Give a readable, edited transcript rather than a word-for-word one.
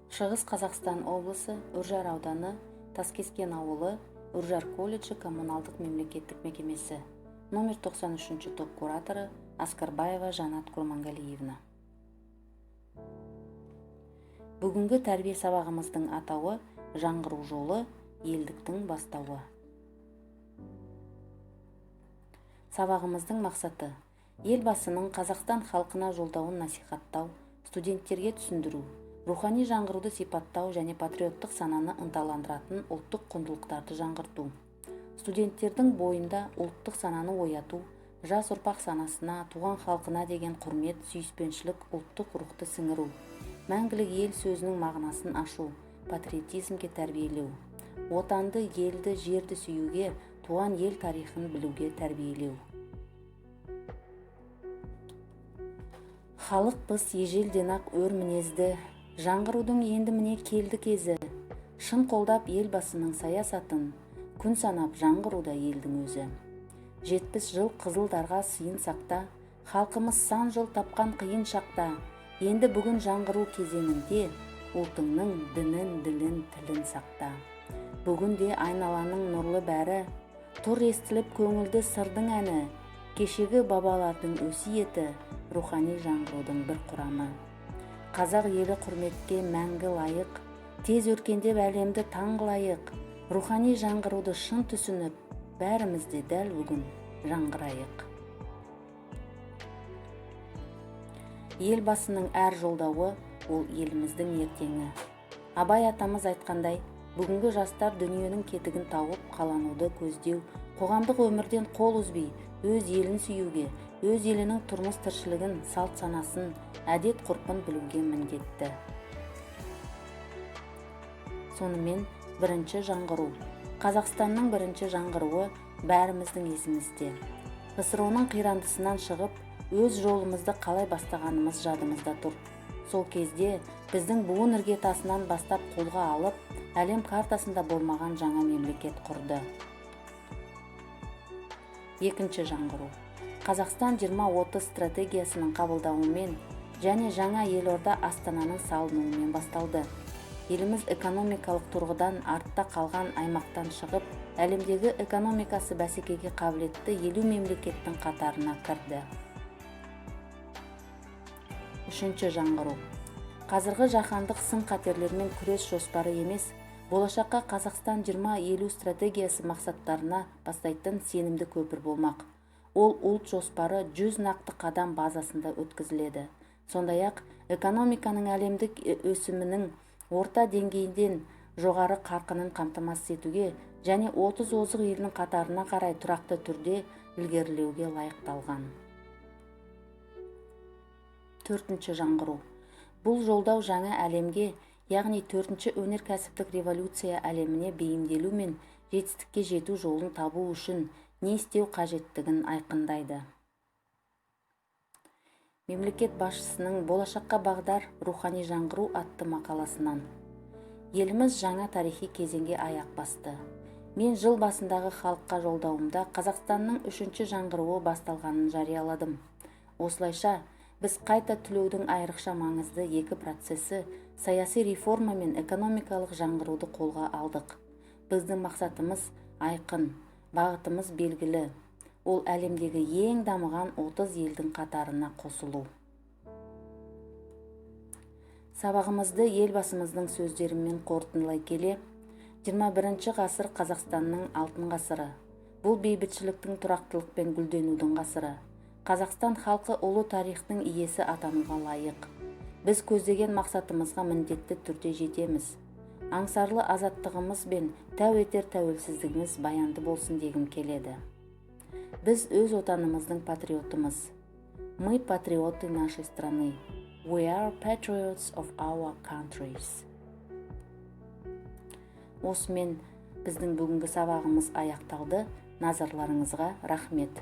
Шығыс Қазақстан облысы, Үржар ауданы, Таскескен ауылы, Үржар колледжі коммуналдық мемлекеттік мекемесі. Номер 93 топ кураторы Аскарбаева Жанат Курмангалиевна. Бүгінгі тәрбие сабағымыздың атауы «Жаңғыру жолы, елдіктің бастауы». Сабағымыздың мақсаты: Елбасының Қазақстан халқына жолдауын насихаттау, студенттерге түсіндіру, рухани жаңғыруды сипаттау және патриоттық сананы ынталандыратын ұлттық құндылықтарды жаңғырту, студенттердің бойында ұлттық сананы ояту, жас ұрпақ санасына туған халқына деген құрмет, сүйіспеншілік, ұлттық рухты сіңіру, мәңгілік ел сөзінің мағынасын ашу, патриотизмге тәрбиелеу, отанды, елді, жерді сүюге, туған ел тарихын білуге тәрбиелеу. Халықпыз ежелден-ақ өр мінезді, жаңғырудың енді міне келді кезі. Шын қолдап Елбасының саясатын, күн санап жаңғыруда елдің өзі. 70 жыл қызыл дарға сыйын сақта, халқымыз сан жол тапқан қиын шақта. Енді бүгін жаңғыру кезеңінде ұлтыңның дінін, ділін, тілін сақта. Бүгінде айналаның нұрлы бәрі, тұр естіліп көңілді сырдың әні, кешегі бабалардың өсиеті, рухани жаңғырудың бір құрамы. Қазақ елі құрметке мәңгі лайық, тез өркендеп әлемді таң қылайық, рухани жаңғыруды шын түсініп, бәріміз де дәл бүгін жаңғырайық. Елбасының әр жолдауы ол еліміздің ертеңі. Абай атамыз айтқандай, бүгінгі жастар дүниенің кетігін тауып, қалануды көздеу, қоғамдық өмірден қол үзбей, өз елін сүюге, өз елінің тұрмыс тіршілігін, салт санасын, әдет ғұрпын білуге міндетті. Сонымен бірінші жаңғыру. Қазақстанның бірінші жаңғыруы бәріміздің есімізде. КСРО-ның қирандысынан шығып, өз жолымызды қалай бастағанымыз жадымызда тұр. Сол кезде біздің буын іргетасынан бастап қолға алып, әлем картасында болмаған жаңа мемлекет құрды. Екінші жаңғыру. Қазақстан 2030 стратегиясының қабылдауымен және жаңа елорда Астананың салынуымен басталды. Еліміз экономикалық тұрғыдан артта қалған аймақтан шығып, әлемдегі экономикасы бәсекеге қабілетті 50 мемлекеттің қатарына кірді. Үшінші жаңғыру. Қазіргі жаһандық сын-қатерлермен күрес жоспары емес, болашаққа Қазақстан 2050 стратегиясы мақсаттарына бастайтын сенімді көпір болмақ. Ол ұлт жоспары 100 нақты қадам базасында өткізіледі. Сондай-ақ экономиканың әлемдік өсімінің орта деңгейден жоғары қарқынын қамтамасыз етуге және 30 озық елдің қатарына қарай тұрақты түрде ілгерілеуге лайықталған. Төртінші жаңғыру. Бұл жолдау жаңа әлемге, яғни төртінші өнеркәсіптік революция әлеміне бейімделу мен жетістікке жету жолын табу үшін не істеу қажеттігін айқындайды. Мемлекет басшысының «Болашаққа бағдар рухани жаңғыру» атты мақаласынан. Еліміз жаңа тарихи кезеңге аяқ басты. Мен жыл басындағы халыққа жолдауымда Қазақстанның үшінші жаңғыруы басталғанын жарияладым. Осылайша, біз қайта түлеудің айрықша маңызды екі процесі саяси реформа мен экономикалық жаңғыруды қолға алдық. Біздің мақсатымыз айқын, бағытымыз белгілі. Ол әлемдегі ең дамыған 30 елдің қатарына қосылу. Сабағымызды Елбасымыздың сөздерімен қорытындылай келе, 21 ғасыр Қазақстанның алтын ғасыры. Бұл бейбітшіліктің, тұрақтылық пен гүлденудің ғасыры. Қазақстан халқы ұлы тарихтың иесі атануға лайық. Біз көздеген мақсатымызға міндетті түрде жетеміз. Аңсарлы азаттығымыз бен тәу етер тәуелсіздігіміз баянды болсын дегім келеді. Біз өз отанымыздың патриотымыз. Мы патриоты нашей страны. We are patriots of our countries. Осымен біздің бүгінгі сабағымыз аяқталды. Назарларыңызға рахмет.